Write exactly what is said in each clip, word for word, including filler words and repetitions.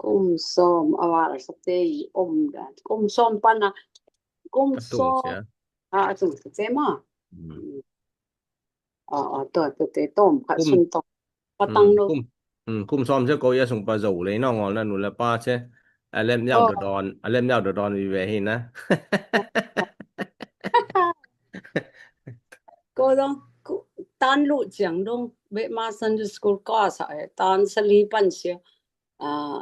Kum sawm a val sate i om dan. Kum sawm pan a, kum sawm a tung sate ma. A, a, tua, tua te tawm khat sun tawm. Patang no. Kum, kum sawm sia ko i a sung pa zo lei no ngol na nu le pa sia. A lem yau dodon, a lem yau dodon vive hi na. Ko dong, tan lu ciang dong, be ma Sunday school ka sa, tan sali pan sia. A,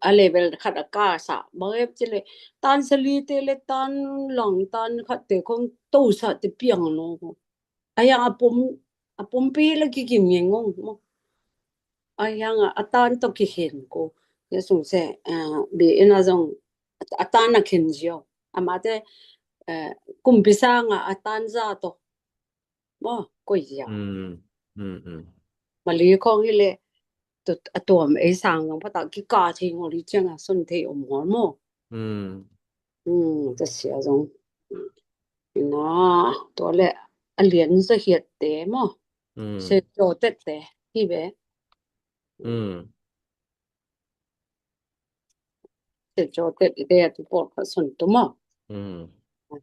a level khat a ka sa, bang ep ci le, tan sali te le tan lang tan khat te kong to sa te piang lo. A yang a pom, a pom pi le ki kim ngeng ngong mo. A yang a, a tan to ki hen ko. Ya sung se, a, bi ina zong, a tan a khen zio. A ma te, eh, kum pi sang a, a tan za to. Mo, koi zia. Mali kong hi le, a tuam ei sang zong pata ki ka thei ngol i ciang a sun thei om ngol mo. Ta sia zong. Na, tua le, a lian sa hiat te mo. Se to tet te, hi ve. Te cho te te a tu por ka son tu mo.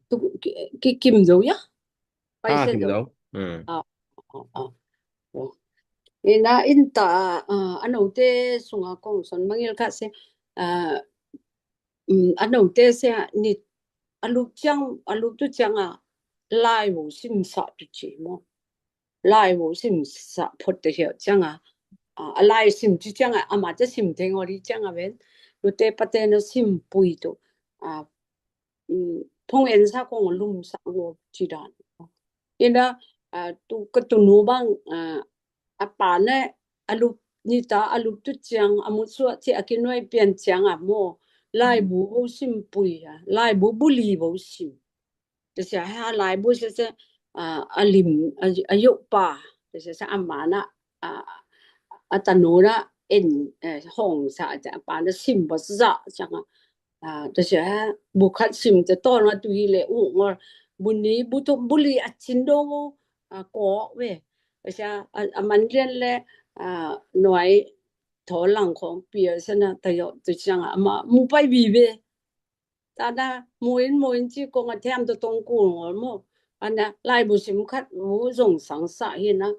Tu ki, ki kim zo ya. Pai se kim zo. Ina in ta, a, a no te sunga kong son mangil ka se, a, a no te se ni a lup ciang, a lup tu ciang a lai vo sim sa tu ci mo. Lai vo sim sa phot te hiau ciang a, a, a lai sim ci ciang a, a ma te sim te ngol i ciang a ven. Lu te pa te na sim pui tu, a, phong en sa kong lum sa ngol ci dan. Ina, a, tu ka tu nu bang, a, a pa ne a lup ni ta a lup tu ciang a mut suah ci a ki nuai pian ciang a mo. Lai bu vo sim pui a, lai bu bu li vo sim. Te sia ha lai bu sia sia, a, a lim, a, a yuk pa. Te sia sia a ma na, a, a ta nu na en, eh, hong sa sia a pa na sim ba za sia nga. A, te sia ha bu khat sim te to na tu hi le u ngol. Bu ni bu to bu li a cin do, a, ko ve. Te sia a, a man lian le, a, nuai to lang kong pia sia na ta yo tu sia nga a ma mu pai bi ve. Ta na, muin, muin ci kong a thiam to tong kul ngol mo. A na, lai bu sim khat, bu zong sang sa hi na.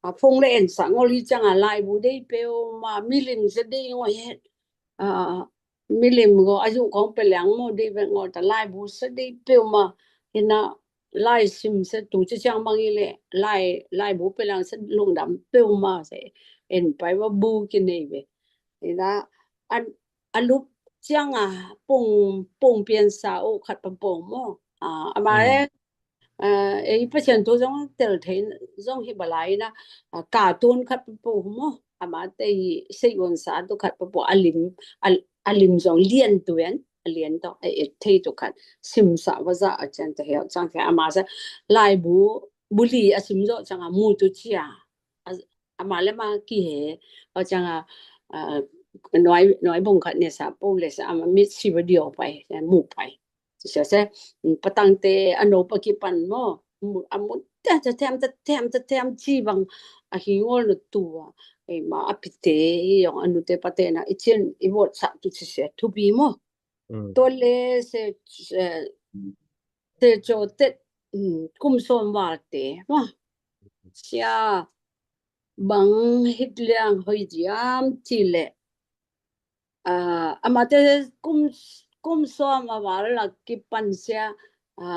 A phong le en sa ngol hi ciang a lai bu dei peuh ma, milim sa dei ngol hi. A, milim go, a zu kong pe liang mo dei ve ngol ta lai bu sa dei peuh ma. Hi na, lai sim sa tu ci ciang mang hi le, lai, lai bu pe liang sa lungdam peuh ma sa. En pai va bu ki nei ve. Hi na, an, a lup ciang a pong, pong pian sa o khat pa pong mo. A, a ma e, a, ei Pasian thu zong tel thei zong hi balai na, a, ka tun khat pa pong mo. A ma te i sei on sa tu khat pa pong a lim, a, a lim zong lian tu en, a lian to, a et thei tu khat. Sim sa va za a cian te hiau ciang te a ma sa lai bu, bu li a sim zo ciang a mu tu cia. A, a ma le ma ki he, a ciang a, a, nuai, nuai bong khat ne sa, po le sa, a ma mit si va dio pai, mu pai. Sia se, patang te, a no pa ki pan mo, mu, a mu, te, te, tem, te, tem, te, tem, ci bang, a hi ngol no tua, e ma a pi te, i yong a nu te pa te na, i cien, i vot sa tu ci se, tu pi mo. To le se, se, te cho te, kum som val te, mo. Sia, bang hit liang hoi diam ci le. A, a ma te kum, kum som a val la ki pan sia, a,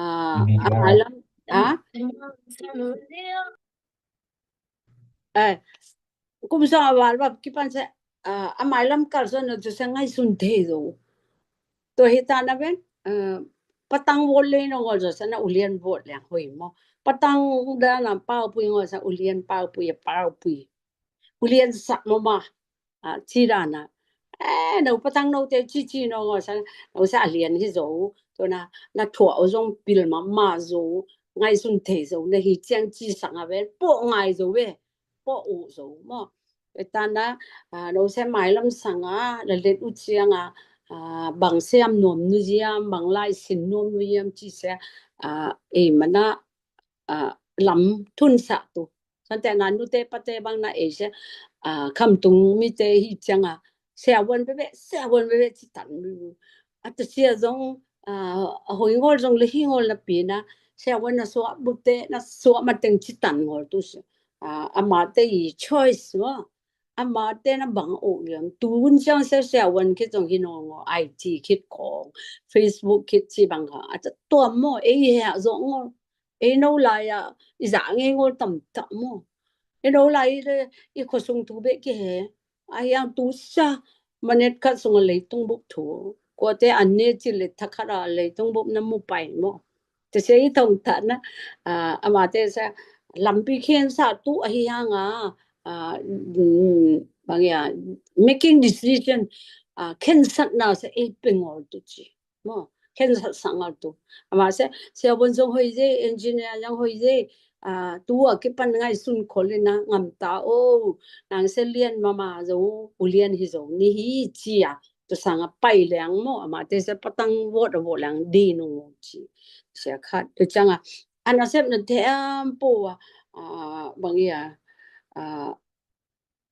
a ma lam, a? Eh, kum sawm a val va kipan se, ah, a mailam kal sawm na tu se ngaihsun thei zo. Tua hi ta na ven, ah, patang vot lei no ngol zo se na ulian vot leng hoi mo. Patang dana paupui ngol se ulian paupui, paupui. Ulian sak mama, ah, ci dana. Eh, no patang no te ci ci no ngol se, no se a lian hi zo. Tua na, na thuah o zong pil mama zo. Ngaihsun thei zo na hi ciang ci sang a ven, pawh ngai zo ve, pawh uh zo maw. Tua hi ta na, ah, no se mailam sang a, la let uh ciang a, ah, bang siam nuam nu hiam, bang lai sin nuam nu hiam ci se, ah, ei mana, ah, lam thun sak tu. Sante na nute pate bang na ei se, ah, khamtung mite hi ciang a, Siavuan bebe, siavuan bebe ci tan bebe. A tasia zong a hoingawl zong le hingawl na pina siavuan na suah bute na suah mateng ci tan ngawl tu si. Amate i choice maw. Amate na bang uk liam tu hun siang sia siavuan khit zong hi nongo I T khit khong Facebook khit ci bang kha a ta tuam maw ei he a zong ngawl. Ei no lai a i za ngei ngawl tam tak maw. Ei no lai i le i khosung tu bek ki he. A hiang tu sa manet khat sung a leitung buk thu. Kuate an ne ci le thakhat a leitung buk na mu pai maw. Te se i tong ta na amate sa lampi khen sa tu a hi hang a bang ia making decision khensatna sa ei pengol tu ci. Maw, khensat sang a tu. Ama se siavuan zong hoi ze, engineer zong hoi ze. Tu a kipan ngai sun khol ina ngam ta o. Nang se lian mama zo, u lian hi zo ni hi ci a. Tu sang a pai liang maw, amate se patang vot a vot liang di nung ci. Sia khat tu ciang a ana sep na thiam po a bang ia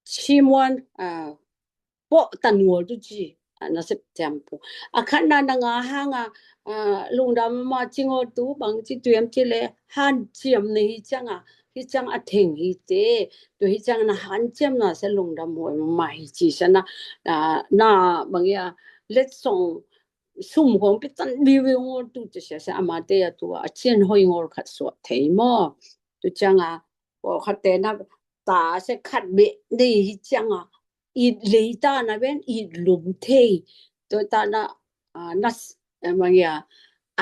simuan a poh tan ngawl tu ci. A na sep thiam po a khat na na nga hang a lungdam ma ci ngawl tu bang ci tuiam ci le han ciam na hi ciang a hi ciang a theng hi te. Tu hi ciang na han ciam na se lungdam huai ma hi ci sa na na bang ia let song sum khong pi tan viu viu ngawl tu ci sia sa amate a tu a cian hoi ngawl khat suah thei maw. Tu ciang a pawlkhatte na ta se khat beh nei hi ciang a it lei ta na ven it lum thei. Tua ta na na mang ia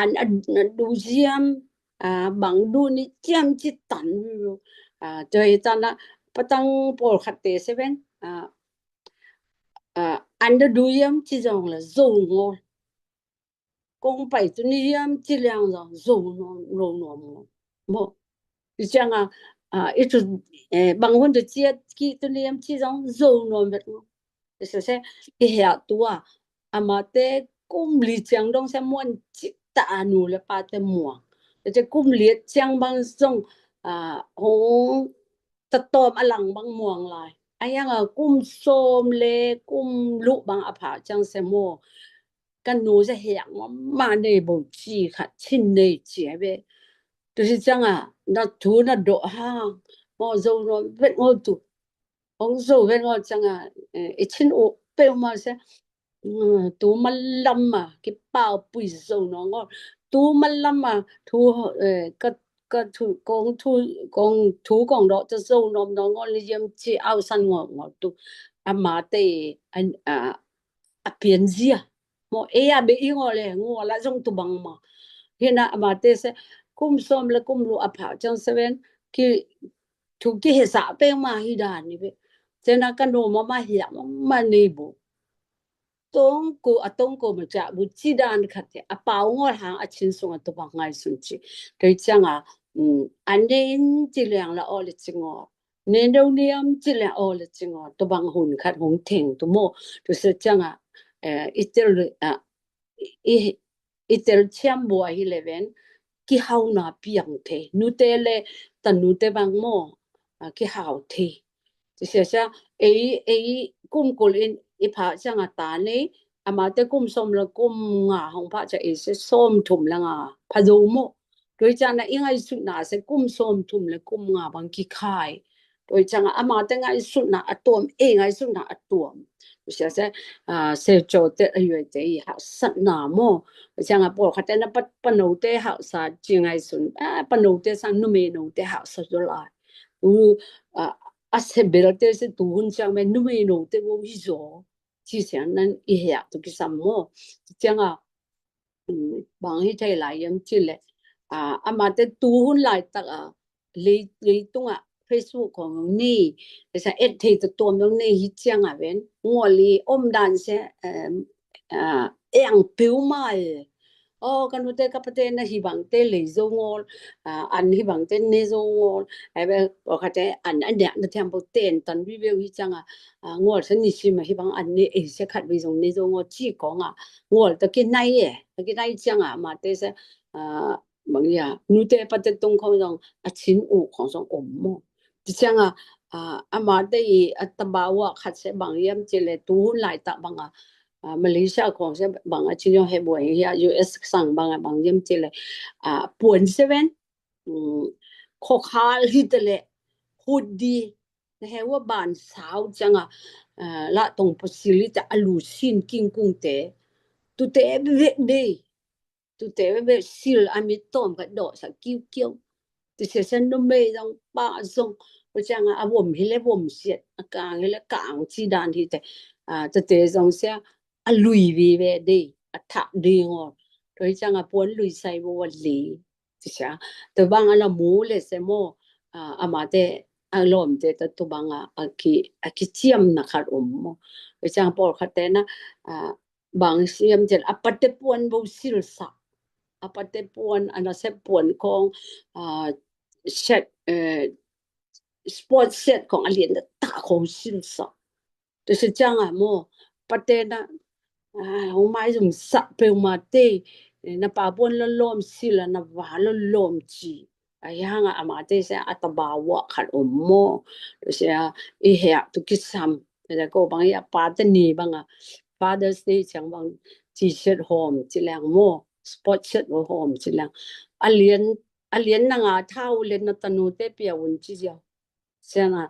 an a na du ziam bang du ni ciam ci tan. Tua hi ta na patang pawlkhatte se ven an da du ziam ci zong la zo ngawl. Kong pai tu ni hiam ci liang zong zo nuam lo nuam maw. Maw i ciang a i tu bang hun tu ciat ki tu ni hiam ci zong zo nuam vet maw. Sese i hea tu a amate kum li ciang dong se muan ci ta a nu le pate muang. Te kum li ciang bang zong hong tatawm a lang bang muang lai. A hiang a kum sawm le kum luh bang a phak ciang se maw. Ka nu se hiang ma ma nei bo ci khat cin nei ci a ve. Tu si ciang a na thu na dawh hang maw zo nuam vet ngawl tu. Hong zo vet ngawl ciang a i cin uh peuhmah se tu malam a kipaupui zo nuam ngawl. Tu malam a thu ka ka thu kong thu kong thu kong dawh ta zo nuam nuam ngawl ni ziam ci ausan ngawl ngawl tu. Amate a pian zia maw ei a be i ngawl le ngawl la zong tu bang ma. Hina amate se kum sawm le kum lu a phak ciang se ven ki thu ki hesa peuhmah hi dan ni ve. Cena ka nu mama hiah mama nei bu. Tongko a tongko ma ca bu ci dan khat te a pau ngawl hang a cin sung a tu bang ngai sun ci. Kei ciang a a nen ci liang la aw le ci ngawl. Nen deuh niam ci liang aw le ci ngawl tu bang hun khat hong theng tu maw. Tu se ciang a i tel i i tel ciam bua hi le ven kihauna piang thei nute le tanute bang maw kihau thei. Ti sia sia ei ei kum kul in i pha ciang a ta nei amate kum sawm le kum nga hong pha cia ei se sawm thum le nga pha zo maw. Tui ciang na i ngaihsutna se kum sawm thum le kum nga bang kikhai. Tui ciang a amate ngaihsutna a tuam ei ngaihsutna a tuam. Sia se se caw te a yuai te i haksatna maw. Ciang a pawlkhat te na panote haksa ci ngaihsun panote sang numei note haksa zo lai. U a se belte se tu hun ciang me numei note wo hi zo. Ci siang nan i hea tu kisam maw. Ciang a bang hi thei lai yam ci le amate tu hun laitak a leitung a Facebook khong ni sa et thei ta tuam dong nei hi ciang a ven ngawli om dan se eng piu mai. Aw ka nute ka pate na hi bangte lei zo ngawl an hi bangte ne zo ngawl. Ai ve pawlkhatte an a niak na thiam bo ten tan vi veu hi ciang a ngawl sa ni sim a hi bang an ne ei se khat vei zong ne zo ngawl ci kong a ngawl ta kinai e ta kinai ciang a mate se bang ia nute pate tung khong zong a cin uh khong zong om maw. Ti ciang a Amate i a tabawa khat se bang hiam cih leh tu hun laitak bang a, Malaysia khong se bang a ci zong he buai hi a, U S sang bang a bang hiam cih leh puan seven, khokhal hi ta leh hut di na he ua ban sau ciang a, la tong pasil hi ta a lu sin kingkung te, tute vek dei, tute vek sil a mit tawm ka dawh sa kiukiu. Ti se sen numei zong pa zong ko ciang a vom hi le vom siat, a kang hi le kang ci dan hi te. Tute zong sia a lui vive dei, a thak dei ngol. Tua hi ciang a puan lui sai vo a li. Ti sia tua bang a la mu le se maw, amate a lawmte ta tua bang a a ki a kiciamna khat om maw. Tua ciang pawlkhat te na bang siam cel a pate puan bo silsa, a pate puan a nasep puan kong set, sport set kong a lian ta kong silsa. Tua se ciang a maw pate na hong maizum sak peuhmah te, na pa puan lawlawm sil a na va lawlawm ci. A hiang a amate se a tabawa khat om maw. Tua se a i heak tu kisam. Tua ko bang i a pate ni bang a Father's Day ciang bang ci set hawm ci leng maw, sport set vo hawm ci leng a lian a lian na nga thau le na tanute pia un ci ziau. Siang a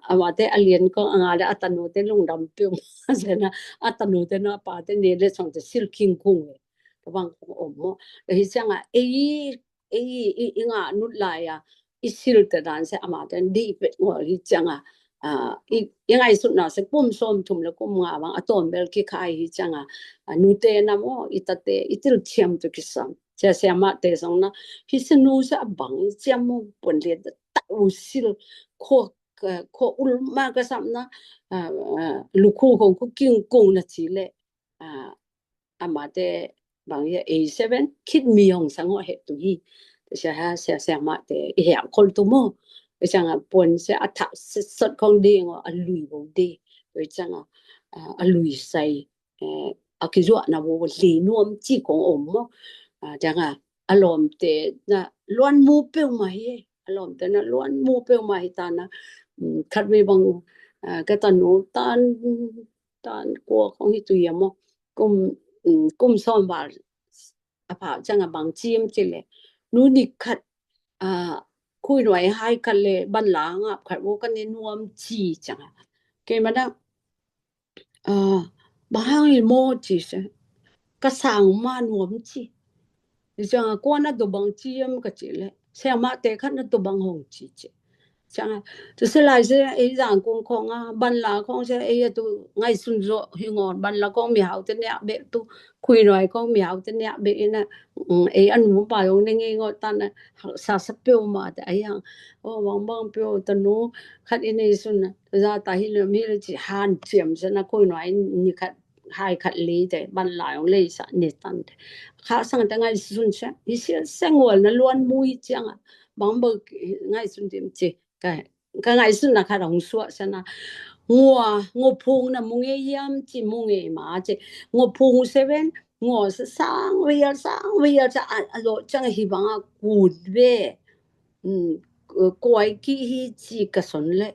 amate a lian kong a nga le a tanute lungdam piu. Siang a a tanute na pate ne le song te sil kingkung e. Ka bang kong om maw. Hi siang a ei ei i nga nut lai a i sil te dan se amate di pet ngol hi siang a i ngaisutna se kum sawm thum le kum nga bang a tawm bel kikhai hi siang a nute na maw i tate i til thiam tu kisam. Sia sia mah te zong na hi sinu sa a bang ciam mu puan lian ta u sil khua khua ul ma ka sam na lukhu kong khu king kong na ci le amate bang ya A seven kit mi hong sang ho he tu hi. Sia ha sia sia mah te i he a khol tu mo. Sia nga puan sia a thak sot kong ding a lui bo de. Sia nga a lui sai a kizuahna bo li nuam ci kong om maw. Ciang a a lawmte na luan mu peuhmah hi. A lawmte na luan mu peuhmah hi ta na khat vei bang ka tanu tan tan kua kong hi tu hi a maw. Kum kum sawm val a phau ciang a bang cim ci le nu ni khat khui nuai hai khat le ban la ngap khat bo ka ne nuam ci ciang a kei ma na bang hang i maw ci se ka sang ma nuam ci. Ciang a kua na tu bang ci yam ka ci le sia mah te khat na tu bang hong ci ci. Ciang a tu se lai se ei zang kong khong a ban la khong se ei a tu ngaisun zo hi ngon ban la khong mi hau te nia be tu khui nuai khong mi hau te nia be ina ei an mu pa yong ne ngei ngot tan a sa sa peuhmah te a hiang o bang bang peuh tanu khat i nei sun a za ta hi lo mi lo ci han ciam sa na khui nuai ni khat hai khat li te ban lai ong lei sa ni tan te kha sang te ngaisun sa hi sia sa ngol na luan mu hi ciang a bang bang ngaisun tim ci ka ka ngaisun na khat ong suah sa na ngua ngua phung na mu ngei yam ci mu ngei ma ci ngua phung seven ngua sa sang vial sang vial sa a lo ciang hi bang a kun ve kuai ki hi ci ka son le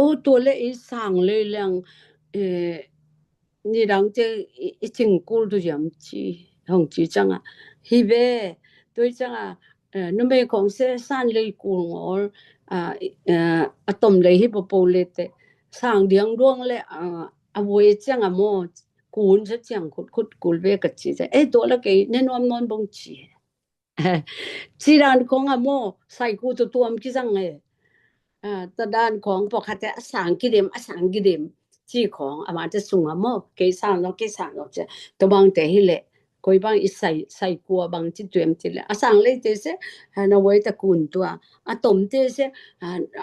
o tua le i sang le leng nidang te i cingkul tu yam ci hong ci ciang a hi ve tui ciang a numei khong se san lei kul ngol a tom lei hi popo le te sang diang duang le a voi ciang a maw kun sa ciang khut khut kul ve ka ci te ei tua la kei ne nuam nawn bong ci ci dan khong a maw sai ku tu tuam ki zang e ta dan khong pawkhat te a sang ki dem a sang ki dem ci khong amate sung a maw kei sang lo kei sang lo ci tua bang te hi le koi bang i sai sai kua bang ci tuem ci le a sang lei te se na voi ta kun tua a tom te se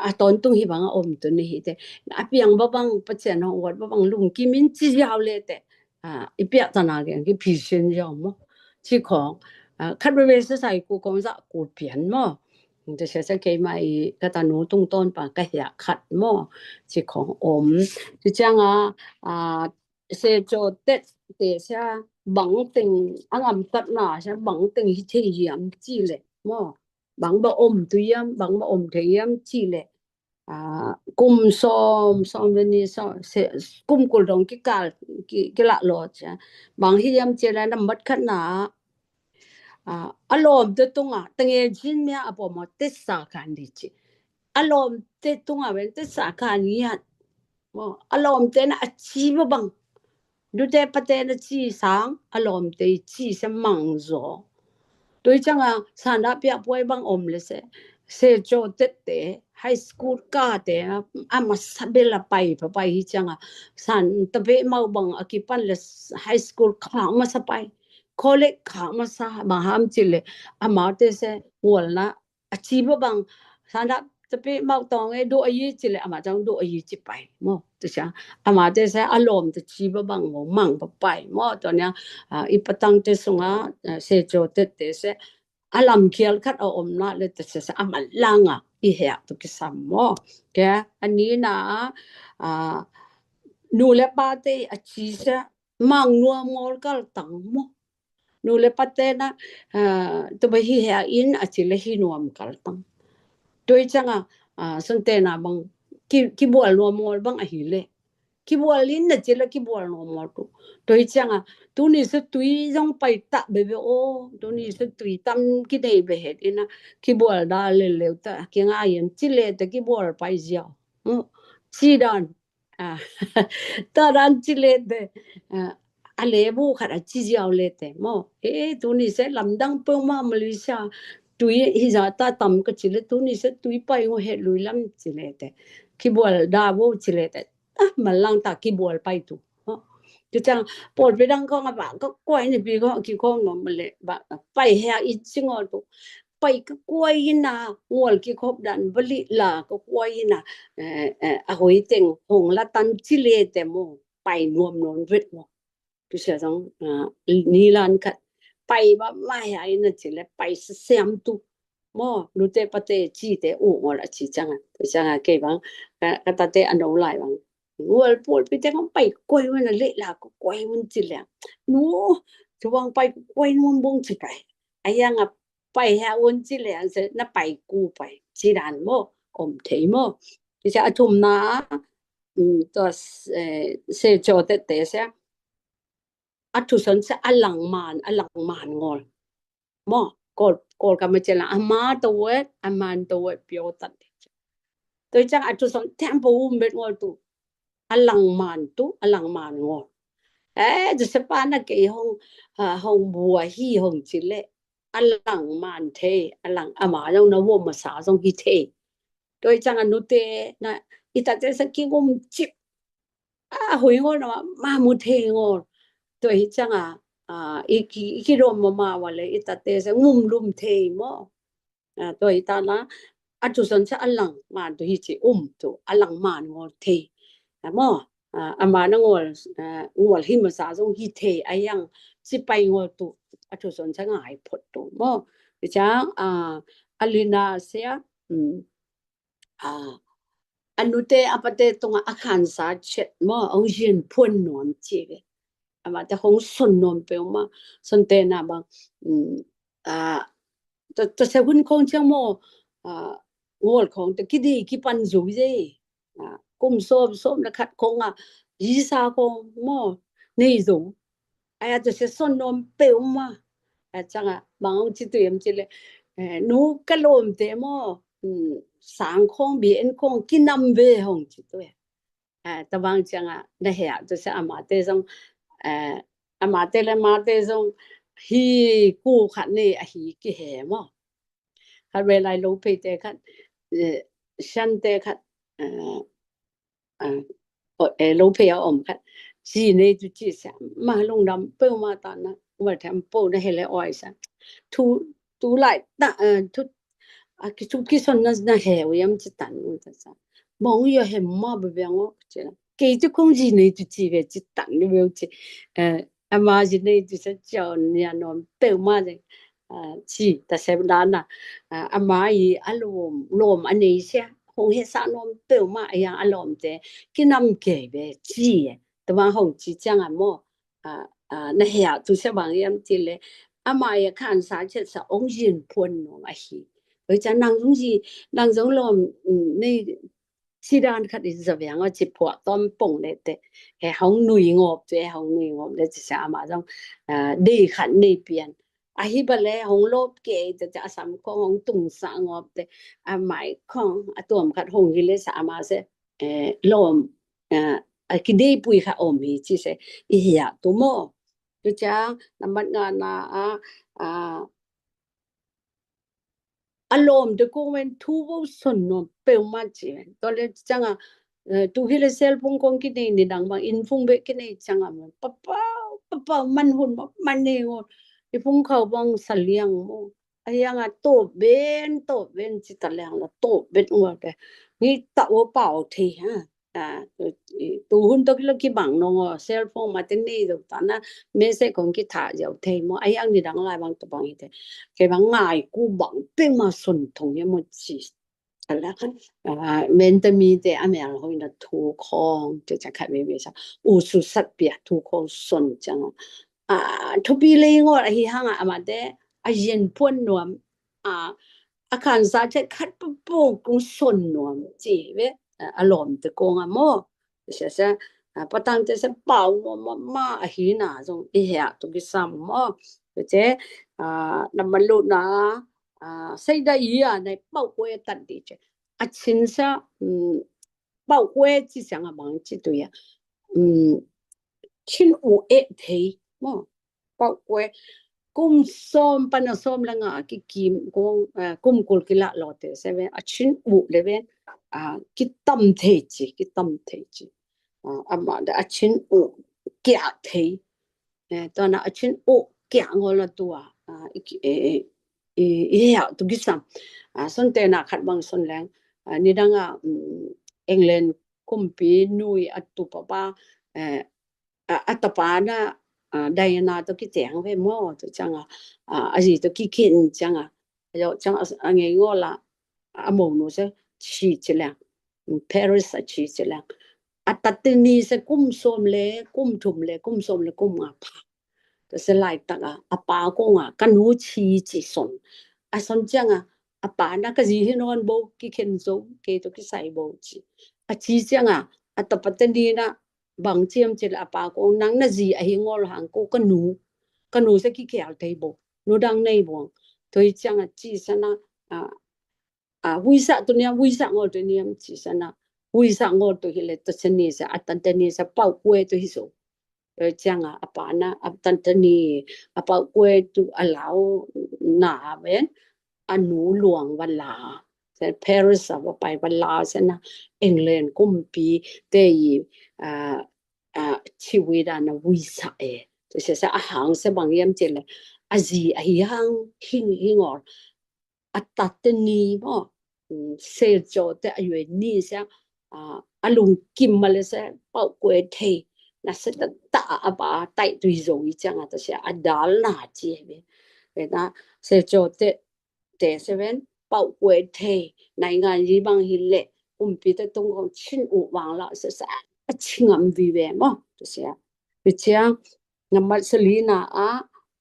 a ton tung hi bang a om tu ni hi te a piang ba bang pacian hong wat ba bang lung ki min ci yau le te i piak tana gen ki phisin yau maw ci khong khat veve sa sai ku kong za ku pian maw. Te sia sa kei mai ka tanu tung ton pa ka hia khat maw ci khong om ci ciang a se caw tet te sia bang teng a ngam tat na sia bang teng hi thei hiam ci le maw bang ba om tu hiam bang ba om thei hiam ci le Kum sawm, sawm le ni, kum kul dong kikal, kilah lawh cia. Bang hi hiam cia le nambat khatna, a lawmte tungah tangel cin mia a pawm aw, tetsa khan di ci. A lawmte tungah ven tetsa khan ngiat. A lawmte na a ci babang, nute pate na ci sang a lawmte i ci se mang zaw. Tua hi cianga sanda piah puai bang om le se, se caw tette, high school kate a masa bel a pai papai hi cianga, san tapeh mau bang a kipan le high school khak masa pai, college khak masa. Bang ham ci le amaute se ngualna a ci babang, sanda tapeh mau tawng e do a yi ci le ama ciang do a yi ci pai maw. Tua ciang amaute se a lawmte ci babang maw, mang papai maw. Tua nia i patangte sunga se caw tette se a lamkhial khat a omna le te se a manlanga i heak tu kisam maw. Ke a nina nu le pate a ci se mang nuam ngawl kaltang maw. Nu le pate na tua bai hi hea in a ci le hi nuam kaltang. Tua hi cianga sante na bang kibual nuam ngawl bang ahi le kibual in na ci le kibual nuam ngawl tu. Tua hi cianga tuni se tui zong pai tah bebe aw, tuni se tui tam kinei behet ina kibual da leleu ta kingai in ci le te kibual pai ziau. Ci dan ta dan ci le te a lebu khat a ci ziau le te maw. He tuni se lamdang peuhmah Malaysia tui hi za ta tam ka ci le tuni se tui pai ngaw het lui lam ci le te kibual da bo ci le te a malang ta kibual pai tu. Tua ciang pawlpi dang kong a ba ka kuai ni pi kong a kikhong nuam le ba pai hea i ci ngawl tu. Pai ka kuai ina ngual kikhop dan bali la ka kuai ina a hoi teng hong la tan ci le te maw, pai nuam nuam vet maw. Tua sia zong ni lan khat pai ba ma hea ina ci le pai sasiam tu maw. Nute pate cite uh ngawl a ci cianga, tua cianga kei bang ka tate a no lai bang ngual pawlpi te kong pai kuai un a leh la ka kuai un ci le nu, tua bang pai kuai nuam bong ci pai. A yang a pai hea un ci le an se na pai ku pai ci dan maw, om thei maw. Ci sia a thumna tua se caw tette sia a thuson sia a langman, a langman ngawl maw. Kawl kama ci la a ma tawet a man tawet piau tan. Tua ciang a thuson tempo um bet ngawl tu a langman tu, a langman ngawl. Eh, Joseph pa na kei hong hong bua hi hong ci le a langman thei, a lang ama zong na wom masa zong hi thei. Tua ciang a nute na i tate sa kingum cip a hui ngawl na ma mu thei ngawl. Tua hi cianga i kidom mama wale i tate sa ngum lum thei maw. Tua hi tana a thuson sa a langman tu hi ci um tu a langman ngawl thei maw. Ama na ngawl ngawl hi masa zong hi thei a yang ci pai ngawl tu a thuson sa ngai phot tu maw. Hi ciang a lina sia a nute a pate tunga a khansa chet maw, hong zin phuan nuam ci ve. Amate hong son nuam peuhmah, sonte na bang tua se hun khong ciang maw, ngawl khong te kidi kipan zui ze. Kum sawm sawm le khat khong a zisa khong maw nei zo. Aya tua se son nuam peuhmah. A cianga bang hong ci tu hiam ci le nu ka lawmte maw, sang khong bi en khong kinam ve hong ci tu e. Tabang cianga na hea tua se amate zong amate le mate zong hi ku khat nei ahi kihe maw. Khat ve lai lo pei te khat sian te khat lo pei a om khat zi nei tu ci sia ma lungdam peuhmah tana ma them po na he le oi sa tu tu lai ta tu a kitu kison na na he u yam ci tan u ta sa mong yo he ma be be ngo ci la kei ci kong zi nei tu ci ve ci tan ni ve u ci ama zi nei tu sa ciao nia nuam peuhmah le ci ta sem dana ama i a lawm lawm a nei sia hong he sa nuam peuhmah a yang a lawmte kinam kei ve ci e. Tuma hong ci cianga maw na hea tu sia bang yam ci le ama i a khansa chet sa hong zin phuan nuam ahi. Oi ca nang zong zi nang zong lawm nei Ci dan khat i za viang a ci phuah tawm pong le te. He hong nui ngawp te, he hong nui ngawp le ci sa ama zong, ah, dei khat nei pian. Ahi ba le hong lop ke te, te a sam khong hong tung sa ngawp te. A mai khong a tuam khat hong hi le sa ama se, eh, lawm, ah, a kidei pui kha om hi ci se. I hia tu mo. Tu ca, nambat nga na a, a, a lawm te kong ven thu vo son nuam peuhmah ci ven. Tua le ciang a, eh, tu hi le cellphone kong kinei ni dang bang, inn phung beh kinei ciang a, man papau, papau man hun ma, man nei ngol. I phung khau bang sa liang mo. A hiang a tawp ben, tawp ben ci ta liang la, tawp ben ngol te. Ni ta o pau thei ha. A, tu hun tawh kilo kibang nong aw, cellphone ma te nei zo ta na, message kong kitha ziau thei mo, a hiang ni dang lai bang ta bang hi te. Kei bang ngai ku bang peuhmah son thong hi mo ci. A la, a, men te mi te a mel hoina thu khong, te ca khat veve sa. U su sat pia thu khong son ciang. A, thupi lei ngol ahi hang a, ama te, a yen puan nuam, a, a khansa te khat papong kong son nuam ci ve, a, a lawm te kong a mo. Sia sia, a, patang te sia pau nuam ma, ma ahi na zong i hia tu kisam mo. Te, a, na malu na, a, sei da i a, nai pau kue tat di ce. A chin sia, mm, pau kue ci siang a bang ci tu ya. Mm, chin u e thei mo. Pau kue, kum sawm pan a sawm le nga kikim kong, eh, kum kul kila lo te se ve, a chin u le ve, a, kitam thei ci, kitam thei ci. A, ama da a chin u kia thei. Eh, tua na a chin u kia ngol na tua, a, i ki, e, e, i, i hia tu kisam. A, son te na khat bang son leng, a, ni dang a, mm, England kumpi nui a tu papa, eh, a, a tapa na, a, Diana to kitiang ve mo, tu ciang a, a, a zi to kikin ciang a, a yo ciang a, a ngei ngol a, a mo nu se, ci ci leng, Paris a ci ci leng. A tat te ni se kum sawm le, kum thum le, kum sawm le, kum nga pha. Tua se laitak a, a pa kong a, ka nu ci ci son. A son ciang a, a pa na ka zi hi nawn bo, kikhen zo, kei to kisai bo ci. A ci ciang a, a tapa te ni na, bang ciam ci le a pa kong, nang na zi ahi ngol hang ko ka nu. Ka nu se kikhial thei bo. Nu dang nei buang. Tua hi ciang a ci sa na, a, a, huisa tu niam, huisa ngol tu niam ci sa na. Huisa ngol tu hi le tu se ni sa, a tan te ni sa pau kue tu hi so. Tua ciang a, a pa na, a tan te ni, a pau kue tu a lau na ven, a nu luang va la. Se Paris a va pai va la se na England kumpi te i, a, a, ci wi da na wi sa e. Te se sa a hang se bang yam ci le. A zi ahi hang hing, hing or. A tat te ni mo. Mm, se jo te a yue ni se, a, a lungkim ma le se pau kue thei. Na se ta ta a ba tai tui zo i ciang a ta se a dal na ci e ve. Ve na se jo te te se ven, pau kue thei, nai ngan yi bang hi le, kumpi te tung kong chin u wang la, se sa, a chingam vi ve mo, te se a. Pi ciang, nambat sa li na a,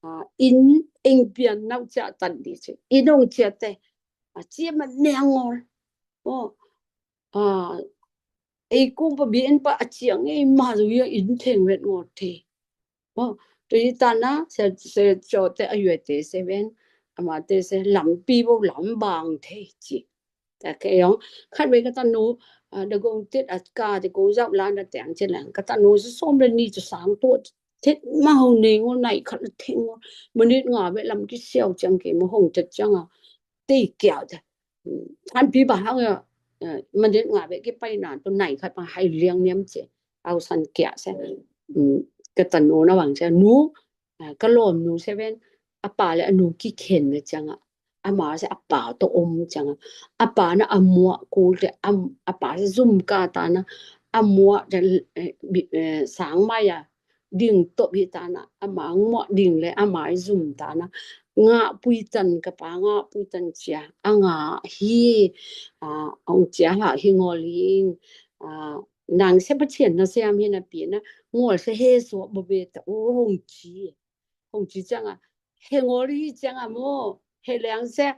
a, inn eng pian nau cia tan di ci. Inn ong cia te, a cia ma neng ngol. Mo, a, ei kung pa bi en pa a ciang ei ma zu ya in theng vet ngol te. Mo, tu hi ta na, se, se jo te a yue te se ven, ama te se lampi bo lam bang te ci. Ta ke yong, khat ve ka ta nu, a, da gong tet a ka te ko zau la na teng ci lang. Ka ta nu se som le ni ci sang tu tet ma hong ne ngol nai khat la theng ngol. Minute nga ve lam ki siau ciang ke mo hong tet ciang a. Te kia te. An pi ba hang ya, eh, minute nga ve ki pai na tu nai khat pa hai liang niam ci. Au san kia se. Mm, ka ta nu na bang ci. Nu, a, ka lawm nu se ven, a pa le a nu kikhen ve ciang a. A ma se a pa to om ciang a. A pa na a muah kul te, a, a pa se zum ka ta na, a muah te, eh, bi, eh, sang mai a, ding top hi ta na, a ma muah ding le, a ma i zum ta na. Nga pui tan ka pa, nga pui tan cia, a nga hi, a, ong cia ha hi ngol hi, a, nang se pa cian na siam hi na pi na, ngol se he suak bo be ta, o hong ci. Hong ci ciang a, he ngol hi ciang a mo, he liang se,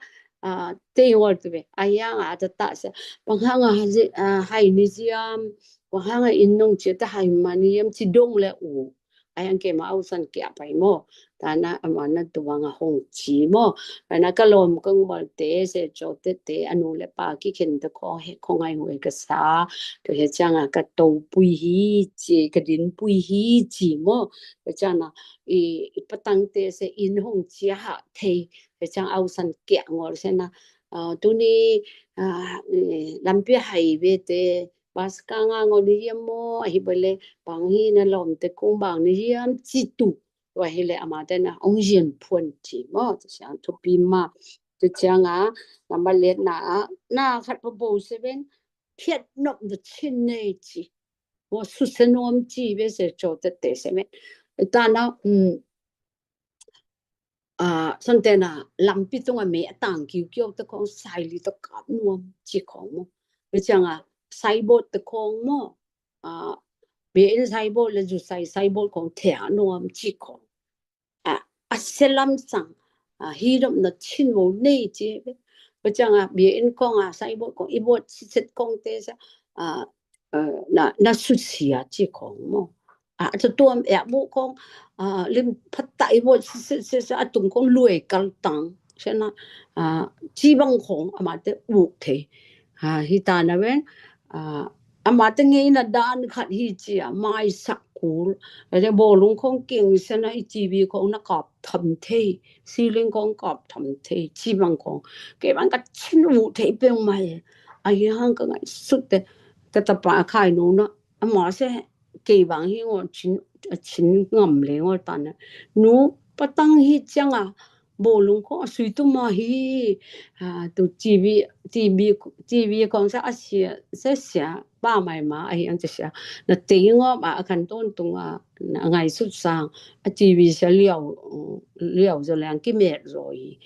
a, tei ngol tu ve. A hiang a ta ta se. Bang hang a hai ni ziam. Bang hang a inn nong cia ta hai ma ni ziam ci dong le u. A hiang ke ma au san kia pai mo. Ta na ama na tu bang a hong ci mo. Ka na ka lom kong bal te se cho te te anu le pa ki khen ta ko he kong ai hu e ka sa. Tu he chang a ka to pui hi ci ka din pui hi ci mo. Ka chang a i, i patang te se inn hong cia ha thei. Ka chang au san kia ngol se na. A, tu ni, a, e, lampi hai ve te bas ka nga ngol ni ziam mo. A hi bale bang hi na lom te kong bang ni ziam ci tu. Tua hi le ama te na ong zian phuan ci mo. Tu siang thupi ma. Tu siang a, namba let na a, na khat pa bo seven, phiat nop na chin nei ci. Mo su se nuam ci ve se cho te te seven. Ta na, um, a, son te na lampi tung a me a tang kiu kiu te kong sai li to kap nuam ci kong mo. Ve siang a, sai bot te kong mo. A, bia in sai bot le zu sai, sai bot kong thea nuam ci kong. A, a selam sang, a, hi dom na chin wo nei ci ve. Ve siang a, bia in kong a, sai bot kong, i bot si set kong te sa, a, a, na, na su sia ci kong mo. A, a tuam e bu kong, a, lim phat ta i bot si set, set, set, a tung kong luai kal tang. Se na, a, ci bang kong, ama te u thei. A, hi ta na ven, a, ama te ngei na dan khat hi ci a, mai sak kul. A te bo lung kong king se na i T V kong na kap tham thei. Ceiling kong kap tham thei. Ci bang kong. Ke bang ka chin u thei peng mai. A hi hang ka ngai sut te. Ka ta pa a khai nu na. Ama se ke bang hi ngo chin, a chin ngam le ngo ta na. Nu patang hi chang a. Bo lung kong a sui tu ma hi. A, tu T V, T V, T V kong sa a sia, sa sia, ba mai ma, a hi ang sa sia. Na te ngom a, a kan ton tung a, na ngai sut sang, a T V sa liau, liau zo liang ki met zo hi.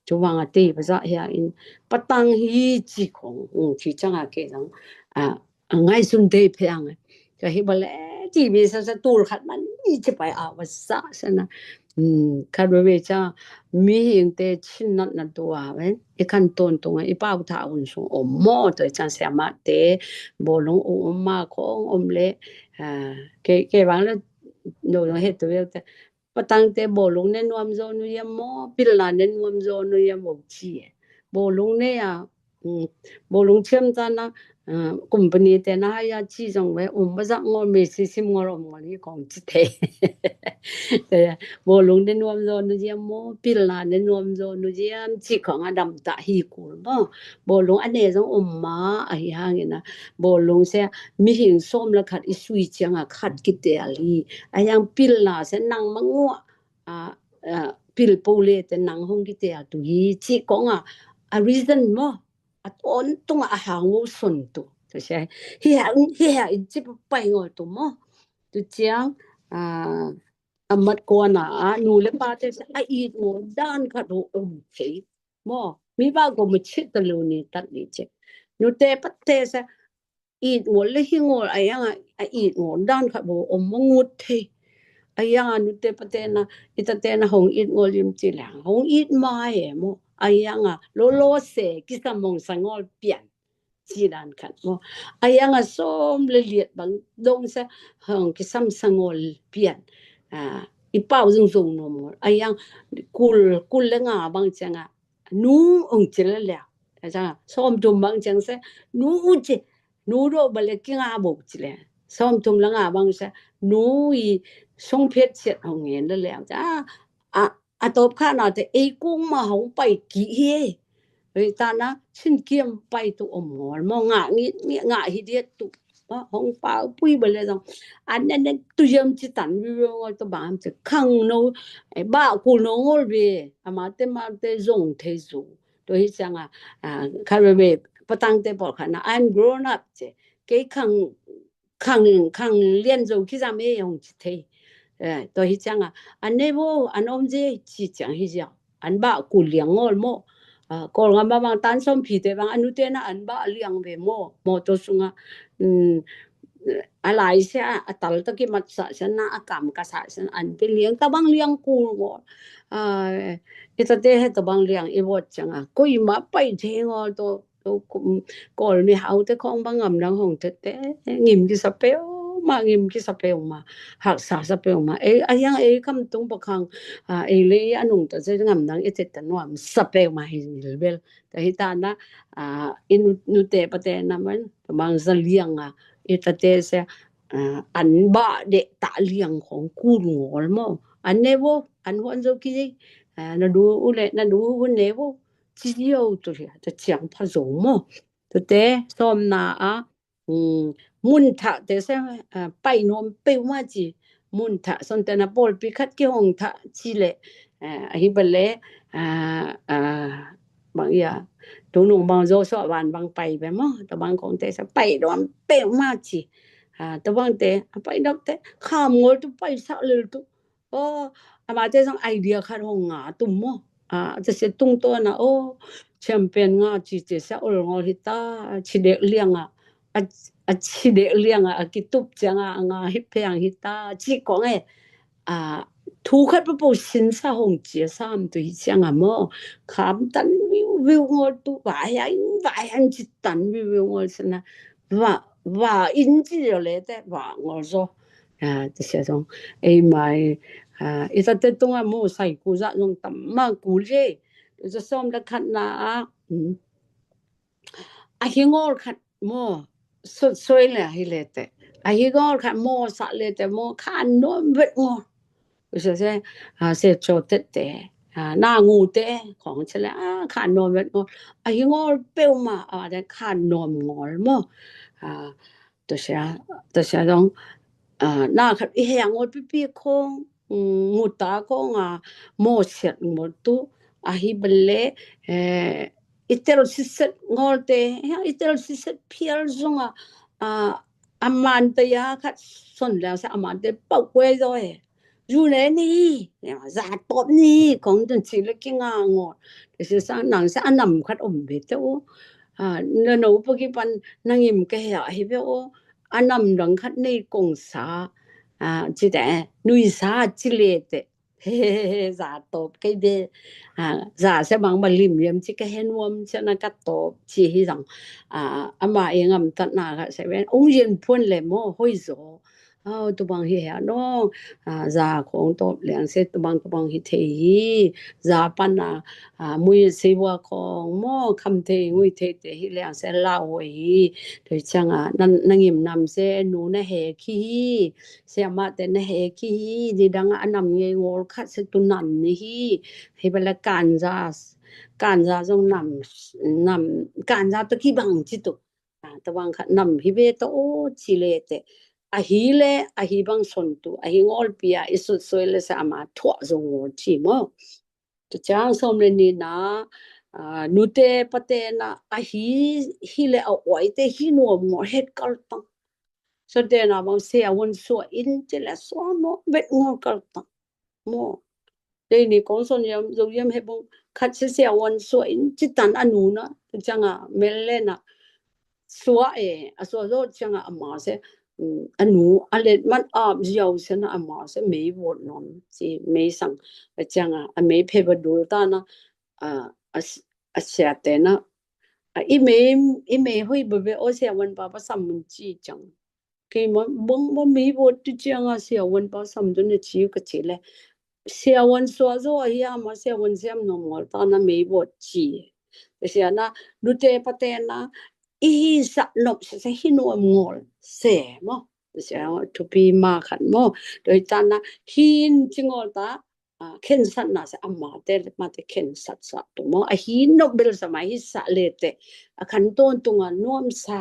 Tu wang a te pa sa hi a in, patang hi ci kong, um, ci chang a ke lang, a, a ngai sun te pe ang. Ka hi bale, T V sa sa tul khat man, i ci pai a wa sa sa na. Um, khat ve ve cha, mi hing te chin nat na tua ve. I kan ton tung a, i pau tha un sung om mo, to i chan sia ma te, bo lung u om ma kong om le, a, ke, ke bang le, no, no, he tu ve te. Patang te bo lung ne nuam zo nu yam mo, pil na ne nuam zo nu yam mo ci e. Bo lung ne a, um, bo lung chiam ta na, a, company te na hai a ci zong ve, um, ba zak ngol me si sim ngol om ngol hi kong ci te. Te, bo lung ne nuam zo nu yam mo, pil na ne nuam zo nu yam ci kong a dam ta hi kul mo. Bo lung a ne zong um ma, a hi hang in a. Bo lung se, mi hing som la khat i sui chiang a khat ki te a li. A yang pil na se nang ma ngua, a, a, pil po le te nang hong ki te a tu hi. Ci kong a, a reason mo. A ton tung a hang wo son tu. Tu se, hi hang, hi hang in ci pa pai ngol tu mo. Tu ciang, a, a mat ko na, a, nu le pa te se, a it mo, dan khat wo om thei. Mo, mi ba ko mu chit ta lo ni tat ni che. Nu te pa te se, it ngol le hi ngol a yang a, a it ngol dan khat bo om mo ngut thei. A yang a nu te pa te na, i ta te na hong it ngol lim ci lang. Hong it mai e mo. A yang a, lo lo se, ki sa mong sa ngol pian. Ci dan khat mo. A yang a som le liat bang dong sa, hong ki sam sa ngol pian. A, i pau zung zung nom ngol. A yang kul, kul le nga bang ciang a, nu ong ci le le. A ciang a, som tum bang ciang sa, nu u ci, nu do ba le ki nga bo ci le. Som tum le nga bang sa, nu i song phet siat ong ngen le le. A, a, a top kha na te ei kung ma hong pai ki hi. Hei ta na, chin kiam pai tu om ngol mo nga ngi, ngi, nga hi diat tu. Ba, hong pau pui ba le zong. An nen nen tu yam ci tan wi wi ngol tu bam ci khang no, e, ba kul no ngol ve. A ma te ma te zong thei zu. Tu hi ciang a, a, kha ve ve, patang te pawl kha na, I'm grown up ci. Kei khang, khang, khang lian zo ki zam e hong ci thei. E, tu hi ciang a, an ne bo, an om ze, ci ciang hi ciang. An ba kul liang ngol mo. A, kol ngam ba bang tan som phi te bang, anu te na an ba liang ve mo. Mo to sung a, um, a lai sia a tal tawh kimat sah sia na a kam ka sah sia an pi liang tabang liang kul ngawl. I tate he tabang liang i vot ciang a koima pai thei ngawl to. Kawl mi hau te khong bang ngam dang hong te te ngim ki sa peu ma ngim ki sa peu ma haksa sa peu ma ei a hiang ei kam tung pakhang ei le a nung ta se ngam dang i te ta nuam sa peu ma hi mil bel. Ta hi ta na i nute pate na man tabang za liang a i tate se an ba de ta liang khong kul ngawl mo an ne bo an huan zo ki na du u le na du u ne bo ci yo tu lia ta ciang pha zo mo. Tute sawmna a mun thah te se pai nuam peu ma ci mun thah son te na pawlpi khat ki hong thah ci le ahi bale bang ia tunung bang zo so van bang pai be mo ta bang kong te se pai nuam peu ma ci ta bang te pai dok te kham ngol tu pai sa lel tu Aw amate zong idea khat hong nga tum maw? Tase tungtawn ah aw champion nga ci tase a olngol hita. Ci dek liang ah a ci dek liang ah a kitup ciang ah a nga hi pheang hita ci kong e. Thu khat papo sinsa hong cia sam tu hi ciang ah maw? Kham tan viu viu ngol tu vai an vai an ci tan viu viu ngol sana va va in ci yo le te va ngol zo. Tase zong ei mai i tate tunga mu sai ku za zong tam ma ku le. Tase som da khat na a a hi ngol khat mo sut soi le hi le te a hi ngol khat mo sa le te mo khan nuam vet ngol. Use se se cho te te na ngu te kong che le khan nuam vet ngol a hi ngol peu ma a de khan nuam ngol mo. Tasia tasia dong na khat i heng ol pipi khong muta khong a mawsiat mawtu ahi bale i tel siset ngolte i tel siset phial zong a a mante ya khat son leng sa a mante pau kuai zo e. Zu ne ni za top ni kong tun ci le ki nga ngol. Tasia sang nang sa a nam khat om be te u na no pagi pan nangim ka hea hi be u a nam dang khat nei kong sa ci te nui sa ci le te za top kei be za se bang ba lim yam ci ka he nuam ci na ka top ci hi zang ama e ngam tat na ka se ben ung yen phuan le mo hoi zo. Au tubang hi hea nong za khong top liang se tubang tubang hi thei hi za pan a mui se bua khong mo kham thei ngui thei te hi liang se lau hoi hi. Thei ciang a nangim nam se nu na he khi hi siamah te na he khi hi di dang a nam ngei ngol khat se tu nam ni hi. Hi bala kanza kanza zong nam nam kanza to ki bang ci tu tabang khat nam hi be to o ci le te ahi le ahi bang son tu ahi ngolpi a i sut soi le sa ama thuah zong ngol ci mo. Tuciang som le ni na nute pate na ahi hi le a oi te hi nuam ngol het kal tang. So te na bang sia won sua in ci le sua mo bet ngol kal tang mo. Dei ni kong son yam zo yam he bong khat sia sia won sua in ci tan anu na tuciang a mel le na sua e a sua zo ciang a ama se anu a let man ap ziau se na ama se mei vot nom ci mei sang a ciang a a mei phe ba dul ta na a sia te na i mei i mei hoi ba be o sia won pa pa sam mun ci ciang. Kei ma bang ma mei vot tu ciang a sia won pa sam tu na ci ka ci le sia won sua zo a hi ama sia won siam nom ngol ta na mei vot ci. Sia na nute pate na i hi sa nop se hi nuam ngol se mo. Sia thupi ma khat mo. Doi ta na hin ci ngol ta khensat na se ama te ma te khensat sa tu mo a hi nop bel sa ma hi sa le te a khan ton tunga nuam sa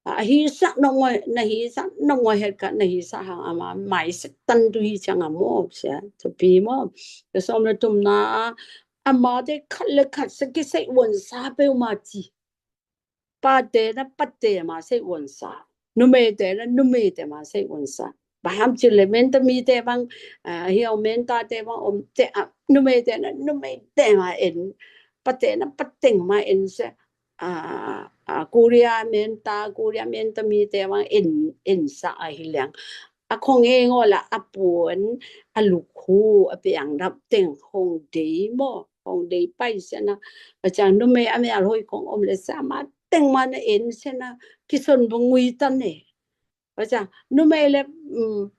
a hi sa nop ngoi na hi sa nop ngoi het ka na hi sa hang ama mai se tan tu hi ciang a mo sia thupi mo. Te som le tum na ama te khat le khat se ki sei won sa peu ma ci. Pate na pate ma sei won sa. Numei te na numei te ma sei won sa. Ba ham ci le men ta mi te bang a hiau men ta te bang om te a numei te na numei te ma en. Pate na pateng ma en se. a, a, Korea menta, Korea menta mite bang en, en sa ahi liang. A khong eng aw la a puan, a lukhu, a piang dap teng khong dei maw, khong dei pai sena. A ciang numei a mel hoi khong om le sa ma teng ma na en sena, kison bang ngui tan e. A ciang numei le, um,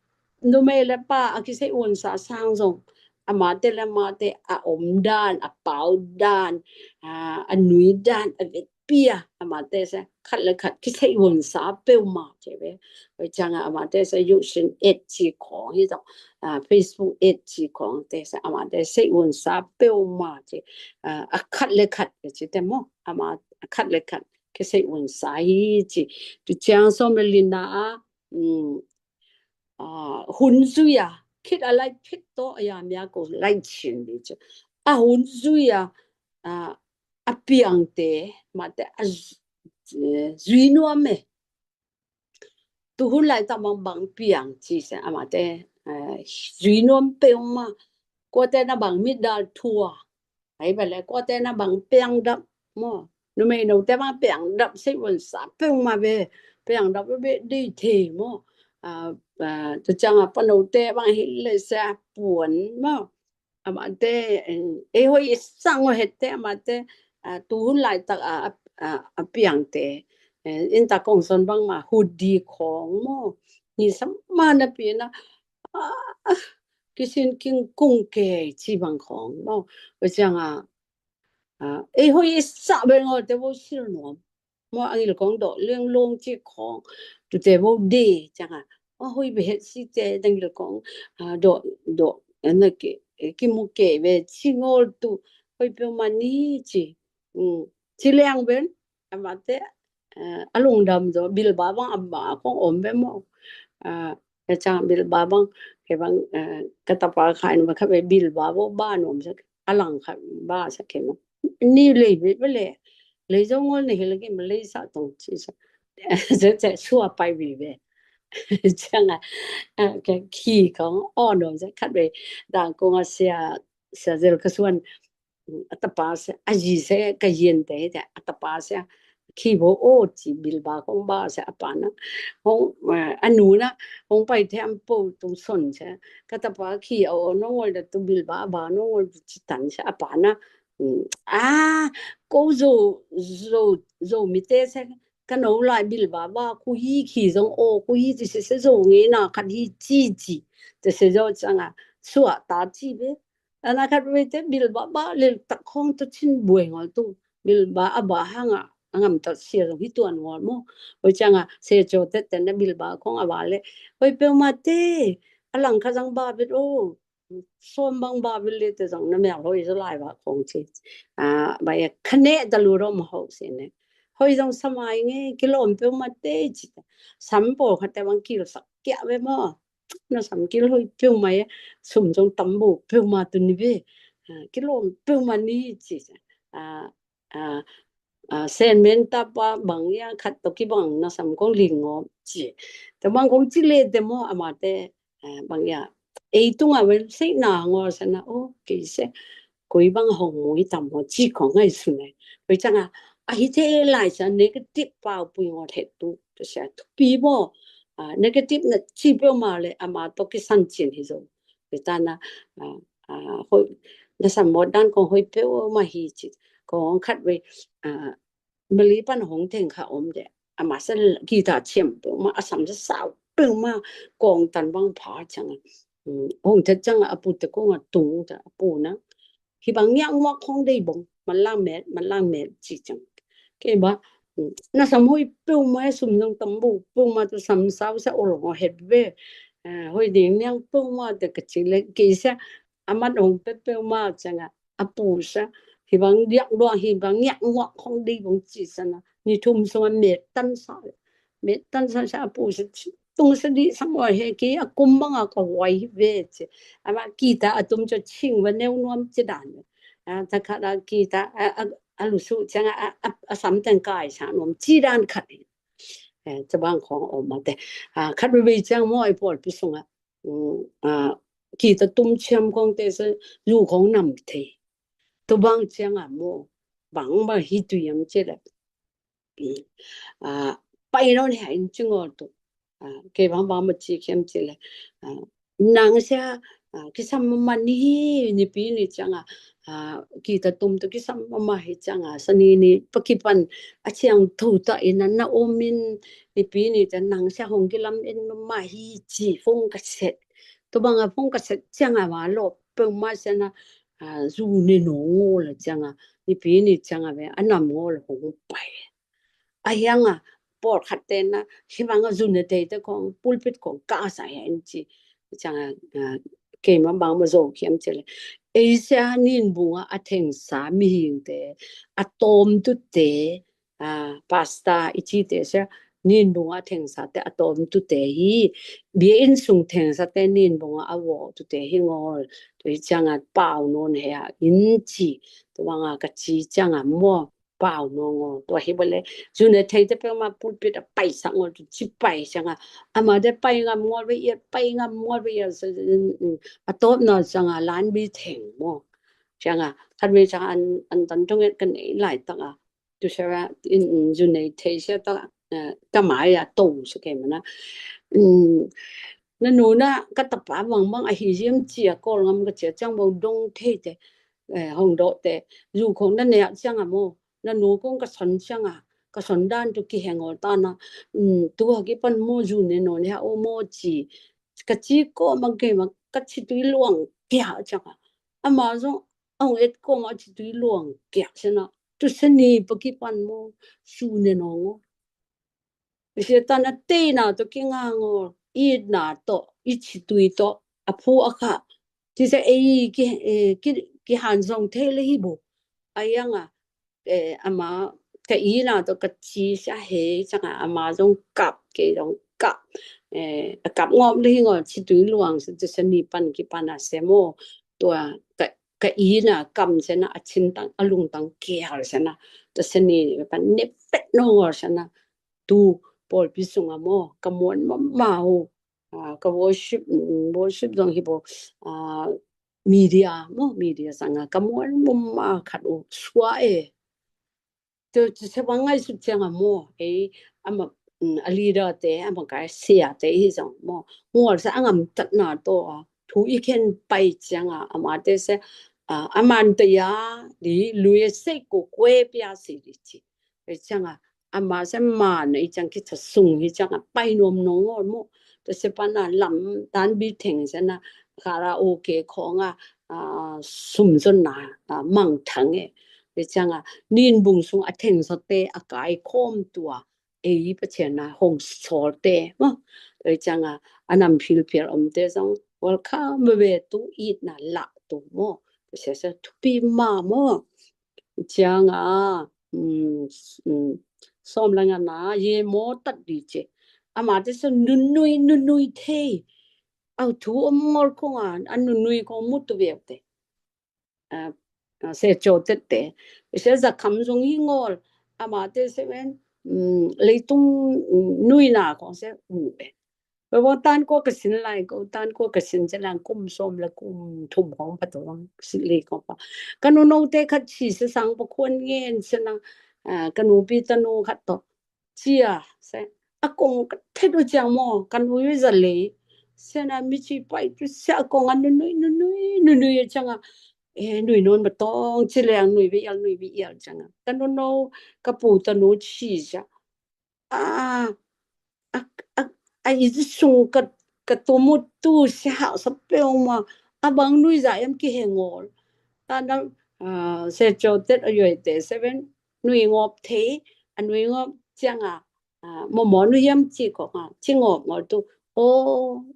numei le pa a kisei un sa sang zong, amate le amate a om dan, a pau dan, a, a nui dan, a vet pia, amate se khat le khat kisei un sa peuhmah ci ve. Oi ciang a amate se yusin et ci khong hi zong, a, Facebook et ci khong te se amate sei un sa peuhmah ci, a, a khat le khat ci te maw, ama a khat le khat kisei un sa hi ci. Tu ciang sawm le lina a, um, a, hun zui a, khit a lai phit to a ya mia ko lai chin di ci. A hun zui a, a, a piangte, mate a z-, eh, zui nuam e. Tu hun lai ta mang bang piang ci se amate, eh, zui nuam peuhmah. Kuate na bang mit dal thua. Ai ba le kuate na bang piang dap maw. Numei no te bang piang dap sei un sa peuhmah ve. Piang dap ve dei thei maw. A, a, tu ciang a pano te bang hi le sa puan maw. Amate, eh, ei hoi i sang o het te amate, a, tu hun lai tak a, a, a, a piang te. Eh, in ta kong son bang ma hudi khong maw. Ni sam ma na pi na, a, a, kisin king kung ke ci bang khong maw. Oi ciang a, a, ei hoi i sa beng o te bo sil nuam. Maw a ngil kong dawh leng long ci khong. Tute bo de ciang a. A hoi be het si te dang ngil kong, a, dawh, dawh, a, na ke, e, ki mu ke be ci ngol tu. Hoi peuhmah ni ci. Um, ci liang ben, amate, a, a lungdam zo, bilba bang a ba kong om be maw. A, e ciang bilba bang, ke bang, a, ka tapa khai na ma kha be bilba bo ba nom sa, a lang kha ba sa ke maw. Ni lei be, be le. Lei zo ngol na hi lagi ma lei sa tong ci sa. Zet zet sua pai bi be. Ciang a, a, ka khi kong aw nom zet khat be. Dang kong a sia, sia zel ka suan. A tapa sia, a zi sia, ka yin te te, a tapa sia. Khi bo o ci bilba kong ba sia a pa na. Hong, a, a nu na, hong pai te am po tung son sia. Ka tapa khi a o nong ngol da tu bilba a ba nong ngol tu ci tan sia a pa na. Um, a, ko zo, zo, zo mi te se, ka no lai bilba ba, ku hi khi zong o, ku hi ci se se zo nge na khat hi ci ci. Te se zo ciang a, sua ta ci be. A na khat be te bilba ba, lel tak khong tu cin buai ngol tu. Bilba a ba hang a, a ngam tat sia zong hi tuan ngol maw. Oi ciang a, se co te te na bilba khong a ba le. Oi peuhmah te, a lang kha zang ba bet o. Sawm bang ba vil le te zong na mel hoi zo lai ba khong ci. A, ba e kha ne ta lu rom ho si ne. Hoi zong samai nge kilawm peuhmah te ci ta. Sam pawl khat te bang kil sak kia ve maw. Na sam kil hoi peuhmah e. Sum zong tam bu peuhmah tu ni ve. A, kilawm peuhmah ni ci ta. A, a, a, sen men tapa bang ia khat to kibang na sam kong ling ngawm ci. Te bang kong ci le te maw amate, a, bang ia. Ei tunga vel sei na ngol sa na, o, kei se. Koi bang hong mui tam ho ci kong ngai su ne. Koi ciang a, a hi te lai sa negative pau pui ngol het tu. Te sia tu pi bo. A, negative na ci peuhmah le ama to kisan cin hi zo. Koi ta na, a, a, hoi, na sam mawt dan kong hoi peuhmah hi ci. Kong khat ve, a, Mali pan hong teng kha om de. A masa kita ciam peuhmah, a sam sa sau peuhmah, kong tan bang pha ciang. Um, hong tet ciang a pu te kong a tung ta a pu na. Hi bang ngiak nguak hong dei bong, man lang met, man lang met ci ciang. Kei ba, um, na sam hoi peuhmah, sum zong tam bu peuhmah tu sam sau sa ol hong het ve. A, hoi ding niang peuhmah te ka ci le, kei sa, a mat hong pe peuhmah ciang a, a pu sa, hi bang diak dua, hi bang ngiak nguak hong dei bong ci sa na. Ni thum sung a met tan sa, met tan sa sa a pu sa, tung sa di sang wa he ki a kum bang a ka wai ve ci. A ma kita a tum cho ching wa neu nuam ci dan. A, ta khat a kita a, a, a lu su ciang a, a, a, a sam teng kai sa nuam ci dan khat. E, ca bang khong om ma te. A, khat be be ciang maw i pawl pi sung a. Um, a, kita tum ciam khong te sa, zu khong nam thei. Tu bang ciang a maw, bang ba hi tu yam ci le. pai nawn hia in ci ngawl tu. Kei bangbang ma ci khiam ci le, nang sia kisam mama ni hi, nipi ni cianga kita tum tu kisam mama hi cianga, sani ni pakipan a ciang thu ta in a na om in, nipi ni ciang nang sia hong kilam in mama hi ci fong ka set. Tu banga fong ka set cianga ma lo peuhmah siana zu ne no ngawl a cianga, nipi ni cianga ve a nam ngawl a hong pai. A hianga pawlkhat tena himanga zun a teite kong pulpit kong kasa hen ci. Cianga keima bang ma zo khiam ci le, eisia ninbunga a thengsa mihingte, a tawmtute, pasta i cite sia, ninbunga a thengsate a tawmtute hi bia inn sung thengsate ninbunga a vawtute hi ngawl. Tua hi cianga pau nawn hea in ci. Tua banga ka ci cianga maw, pau nawn ngawl. Tua hi bale zun a theite peuhmah pulpit a paisak ngawl tu ci pai cianga, amate pai ngam ngawl ve ia, pai ngam ngawl ve ia. A tawpna cianga lanbi theng maw. Cianga khat ve cianga an tan thunget ka nei laitaka tu sia in zun a thei sia ta, ka mai a to sia kei mana. Na nu na ka tapa bangbang a hi ziam cia kawl ngam ka cia ciang bang dong theite, hong dawhte, zu khong na neak cianga maw, na nu kong ka son cianga, ka son dan tu kiheng awl tana, tua kipan maw zu ne nawn hea o maw ci. Ka ci kawma keima ka ci tui luang kia cianga, ama zong a hong et kawma ci tui luang kia siana, tu sani pakipan maw, zu ne nawn awl. Sia tana teina tawh kinga ngawl, itna tawh, i ci tui tawh a phu a kha. Ci sia ei kihan zong thei le hi bo. A hianga ama ka ina tawh ka ci sia hei cianga ama zong kap, kei zong kap. A kap ngawm le hi ngawl, ci tui luang sia, tu sani pan kipan a sia maw. Tua ka ina kam siana a cintang a lungtang kial siana, tu sani pan ne pet nawn ngawl siana. Tu pawlpi sunga maw ka muan mama uh. Ka worship, worship zong hi bo, media maw, media sanga ka muan mama khat uh sua e. Tu sia bang ngaihsut cianga maw, ei ama a leader te, ama kai siate hi zong maw, ngawl sia a ngamtatna tawh a thu i khen pai cianga amate sia a man taya di lui a sei ko kue pia si di ci. Ei cianga ama sia man ei ciang kitha sung hi cianga pai nuam nawn ngawl maw. Tu sia pana lam tanbi theng siana karaoke khawnga sum zonna mangthang e. Ei cianga ninbung sung a thengsate a kai khawm tua ei Pasian na hong sawlte maw. Ei cianga a nam philphil omte zong welcome ve tu, itna lah tu maw. Tu sia sia thupi ma maw. Cianga sawm le ngana ye maw tat di ci. Amate sia nunui nunui thei. Au thu om ngawl khonga a nunui khong mutu veu te. Sia cawtette sia zakham zong hi ngawl. Amate sia ven leitung nuina khong sia mu e. Bawang tan kua ka sin lai ko, tan kua ka sin cia lang kum sawm le kum thum khong pa to bang sin li khong pa. Ka nu no te khat ci sia sang pa khuan ngen sia nang, ka nu pi ta nu khat to cia sia a kong ka thet u ciang maw, ka nu yu za lei sia na mi ci pai tu sia a kong a nunui nunui nunui a ciang a, nui non ba tong ci leng nui bi ial nui bi ial ciang a ka nu no ka pu ta nu ci sia a a a i sung ka ka tu mu tu sia hau sa peuh ma a bang nui za em ki he ngol. Ta na se cho tet a yoi te seven nui ngop thei a nui ngop ciang a momo nui yam ci ko nga ci ngop ngol tu o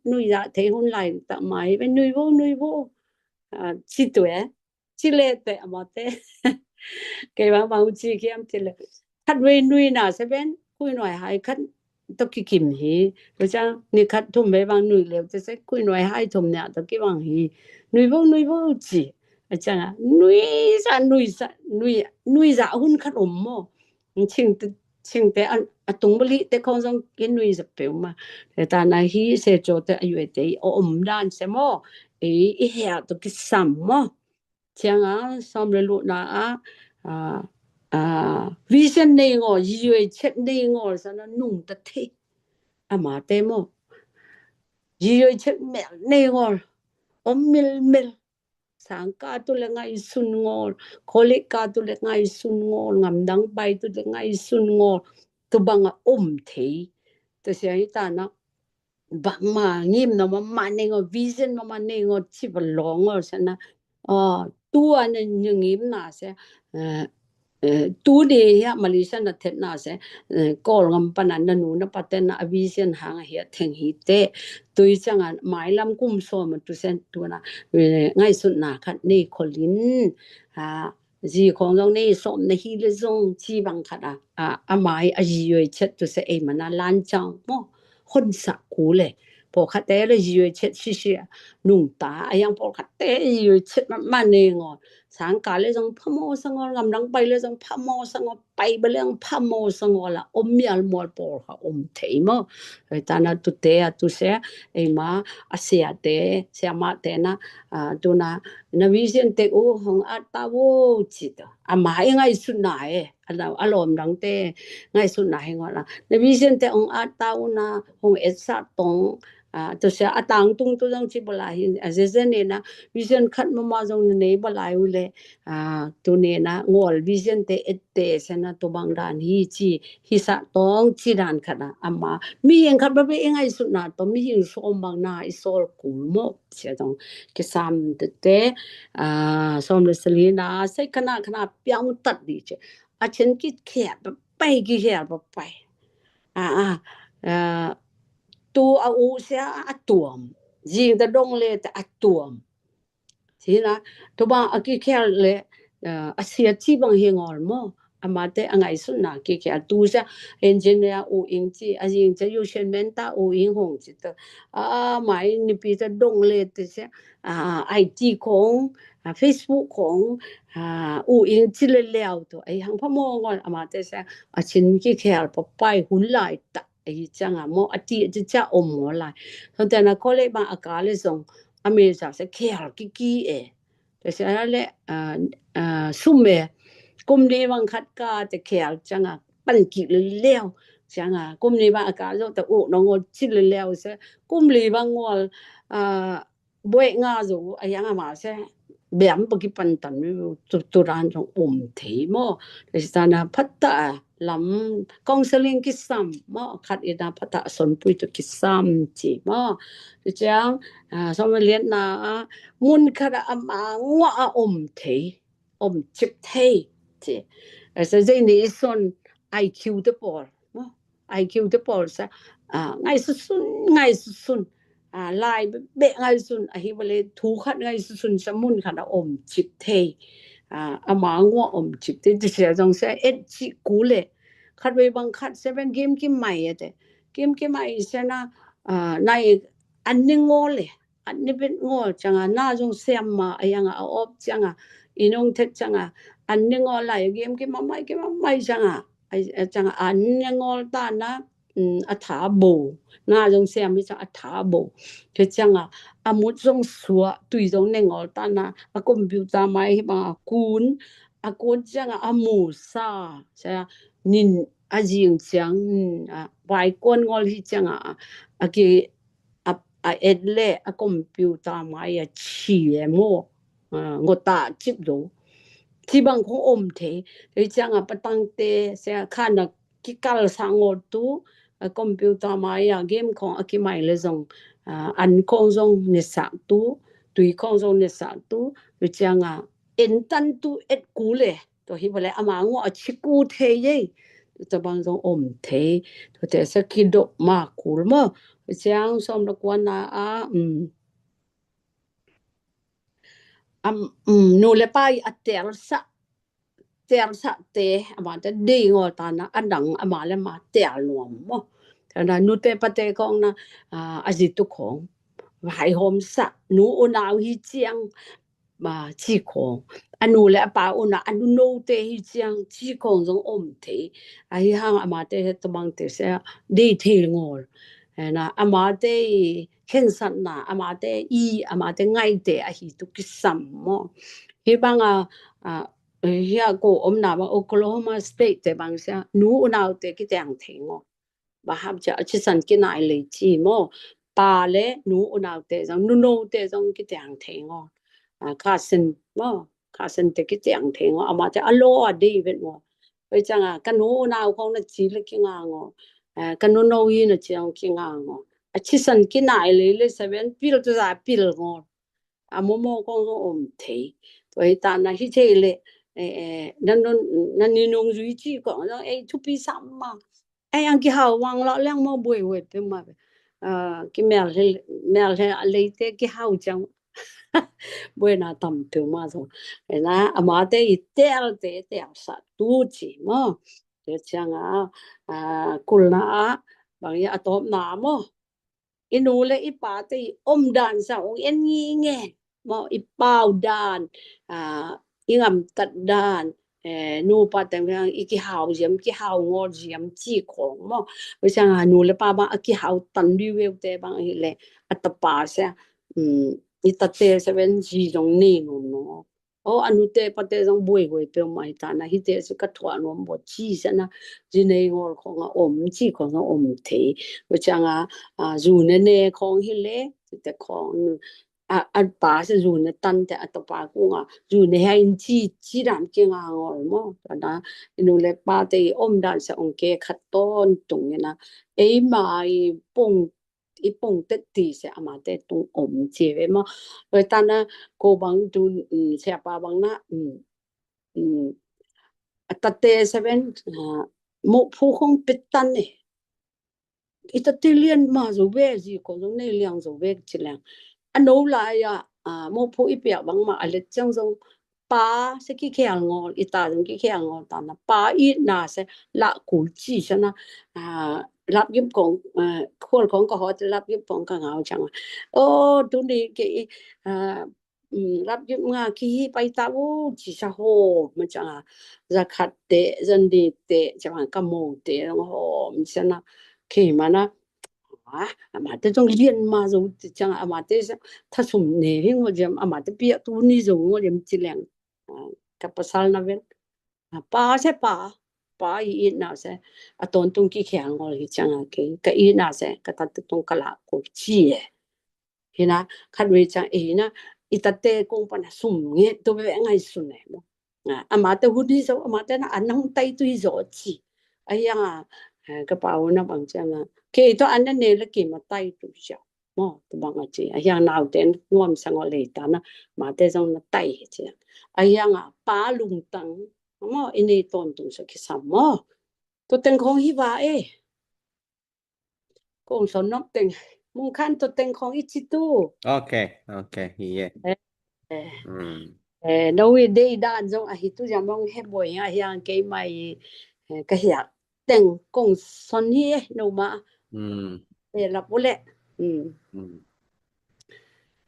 nui za thei hun lai ta mai be nui bo nui bo ci tu e. Ci le te amate kei bang bang ci kiam ci le khat vei nui na seven kui noi hai khat to ki kim hi. Ko ciang ni khat thum vei bang nui leu te se kui noi hai thum nia to ki bang hi. Nui bo nui bo ci a ciang a nui sa nui sa nui nui za hun khat om mo. Cing te cing te a tung bali te khong zong ki nui za peuh ma. Te ta na hi se cho te a yue te o om dan se mo. E i hea to ki sam mo. Ciang a sawm le luhna a vision nei ngawl, yioi chet nei ngawl sana nungta thei. Amate maw, yioi chet mel nei ngawl, om milmil. Sang ka tu le ngaisun ngawl, college ka tu le ngaisun ngawl, ngamdang pai tu le ngaisun ngawl, tu banga om thei. Tu sia hi ta na, bangma ngimna mama nei ngawl, vision mama nei ngawl, ci ba long ngawl sana. Tu a na ngimna sia, tu ni hia Malaysia na thetna sia, Kawlgam pana na nu na paten na a vision hang a hia theng hi te. Tui cianga mailam kum sawm a tu sen tu na, ngaisutna khat nei kholin, zi khong zong nei sawm na hi le zong ci bang khat a, a mai a yioi chet tu sia ei mana lan cang maw. Honsak ku le pawlkhatte le yioi chet sisia, nungta a yang pawlkhatte yioi chet mama nei ngawl. Sang ka le zong phamo sa ngawl, ngamdang pai le zong phamo sa ngawl, pai ba le zong phamo sa ngawl a om mial mual pawlkhat om thei maw. Tana tute a tu sia, eima a siate, siamate na, tuna na vision te uh hong at ta uh ci ta. Ama i ngaisutna e, a lawm dangte ngaisutna hi ngawl a. Na vision te hong at ta uh na hong etsa tong, tu sia a tangtung tu zong ci balai hi, a zeze ne na vision khat mama zong na nei balai uh le, tu ne na ngawl vision te ette sia na tu bang dan hi ci, hi sa tong ci dan khat a. Ama mihing khat ba be i ngaisutna tong mihing sawm bang na i sawl kul maw. Sia zong kisam tete, sawm le sali na sai khana khana piang tat di ci. A chin kikhel papai, kikhel papai. Tu a uh sia a tuam, zing ta dong le ta a tuam. Sina, tu bang a kikhel le a sia ci bang hi ngawl maw. Amate a ngaisutna kikhel tu sia, engineer uh ing ci, a zing cia yusian menta uh ing hong ci ta. A mai nipi ta dong le te sia, a I T khong, a Facebook khong, a uh ing ci le leu tu. Ei hang phamo ngawl amate sia, a chin kikhel papai hun lai ta. Ahi cianga maw a ti a cicia om maw lai. Sawntena college bang a ka le zong a mesa sia khel kiki e. Te sia le sum e. Kum ni bang khat ka te khel cianga pan ki le leu. Cianga kum ni bang a ka zo te uh nong ngol ci le leu sia. Kum li bang ngol buai nga zo a yang ama sia. Biam pa kipan tan mi tu dan zong om thei maw. Te sia na phata lam counseling kisam maw, khat ina phata sonpui tu kisam ci maw. Tu ciang sawm le liatna a mun khat a ama ngua a om thei, om cip thei ci. Sa zei ni i son I Q te pawl maw, I Q te pawl sa ngaisusun, ngaisusun. Lai beh ngaisusun ahi bale thu khat ngaisusun sa mun khat a om cip thei. Ama ngua om cip thei ti sia zong sia et ci ku le. Khat vei bang khat seven game kimai ate. Game kimai sia na nai an ni ngol le. An ni bet ngol cianga na zong siam ma a yanga a op cianga i nong thet cianga an ni ngol lai game kimamai kimamai cianga. Cianga an ni ngol ta na a tha bo. Na zong siam hi cianga a tha bo. Ke cianga a mut zong sua, tui zong ne ngol ta na a computer mai hi banga kun a kun cianga a mu sa sia nin a zing ciang a vai kuan ngol hi cianga a ki a et le a computer mai a ci e maw. Ngota cip do ci bang kong om thei. Tei cianga patangte sia khana kikal sa ngol tu a computer mai a game kong a kimai le zong an kong zong ne sa tu, tui kong zong ne sa tu. Tu cianga en tan tu et ku le. Tua hi bale ama ngua a ci ku thei ei. Tua bang zong om thei. Tua te sa kidok ma kul maw. Ciang sawm le kuana a nu le pa i a telsa, telsa te amate dei ngol ta na a dang ama le ma tel nuam maw. Tana nute pate kong na a zitu kong vaihawm sa nu unau hi ciang ci khong, a nu le a pa una a nu note hi ciang ci khong zong om thei. Ahi hang amate he tabangte sia dei thei ngol. Amate i khensatna, amate i amate ngaite ahi tu kisam maw. Hi banga eh, hia ko omna bang Oklahoma State te bang sia, nu unaute kitiang thei ngawl. Bang hap cia a cisan kinai lei ci maw. Pa le nu unaute zong, nunote zong kitiang thei ngawl. Ah, cousin maw, cousin te kitiang thei ngawl. Amate a law a dei vet ngawl. Oi cianga, ka nu unau khong na ci le kinga ngawl. Ah, ka nuno hi na ci zong kinga ngawl. A cisan kinai lei le seven pil tu za pil ngawl. A momo kong zong om thei. Tua hi ta na hi thei le, eh, eh, na nun, na ni nung zui ci kong zong, eh, thupi sam ma. Eh, ang kihau wang lo leng mo buai buai pe ma. Ah, ki mel he, mel he a leite kihau ciang. Buai na tam pe ma zong. Eh, na, amate i tel te, tel sa tu ci mo. Te cianga, ah, kulna a, bang i a tawpna mo. I nu le i pate i omdan sa ong en nginge maw, i paudan, ah, i ngamtatdan, eh, nupa teng i kihau ziam, kihau ngawl ziam ci khong maw. Ui sang a nu le pa bang a kihau tan viuviu te bang hi le a tapa sia, um, i tate seven zi zong nei nu no. O, a nute pate zong buai buai peuhmah hi ta na, hite si ka thuah nuam bua ci sia na, zi nei ngawl khong a om ci khong a om thei. Ui cianga, a, zu ne ne khong hi le, te khong, a, a pa sia zu ne tan te a tapa kung a, zu ne hai in ci, ci dan kinga ngawl maw. Ta na, i nu le pate i omdan sia ong ke khat tawntung i na, ei ma i pung i pung tet ti se amate tung om ci ve maw. Oi ta na ko bang tu, um, siapa bang na, um, um, a tate seven, ah, mo phu khong pit tan e. I tate lian ma zo ve zi ko zong nei liang zo ve ci leng. A no lai a, ah, mo phu i piak bang ma a let ciang zong pa se kikhial ngawl, i ta zong kikhial ngawl ta na, pa i na se la kul ci se na, ah, lap gim kong, ah, khual kong ka hot lap gim kong ka ngau ciang. O, tu ni ke i, ah, um, lap gim nga ki hi pai ta u ci sa ho, ma ciang a, za khat te, zan di te, ciang a ka mo te, zong ho, mi se na, ki ma na, ah, amate zong lian ma zo, ciang amate thasum ne hi ngo ziam, amate piak tu ni zo ngo ziam ci leng. Ah, ka pasal na vel. Ah, pa se pa, pa i itna se, a tawntung kikhial ngawl hi ciang a kei, ka itna se, ka tate tung ka la ko ci e. Hi na, khat vei ciang e hi na, i tate kong pan a sum nge, tu ve ngai sun e mo. Ah, amate hun hi zo, amate na an hong tai tu hi zo ci. A hiang a, eh, ka pa u na bang ciang a, kei to an na ne le kei ma tai tu hi zo. Maw, tu bang a ci. A hiang naute nuam sang o lei ta na, mate zong na tai hi ci. A hiang a pa lungtang, maw, i nei tawntung sa kisam maw. Tu teng khong hi va e. Kong son nok teng. Mung khan tu teng khong i ci tu. Ok, ok, hi e. Eh, eh. Mm. Eh, no i dei dan zong a hi tu zang mong he boi a hiang kei mai, eh, ka hiak teng kong son hi e, no ma. Mm. Eh, lap u le. Mm. Mm.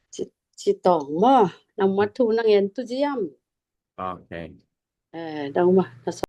Ci, ci tong maw, nang ma thu nang en tu ziam. Ok. Eh, dang ma, na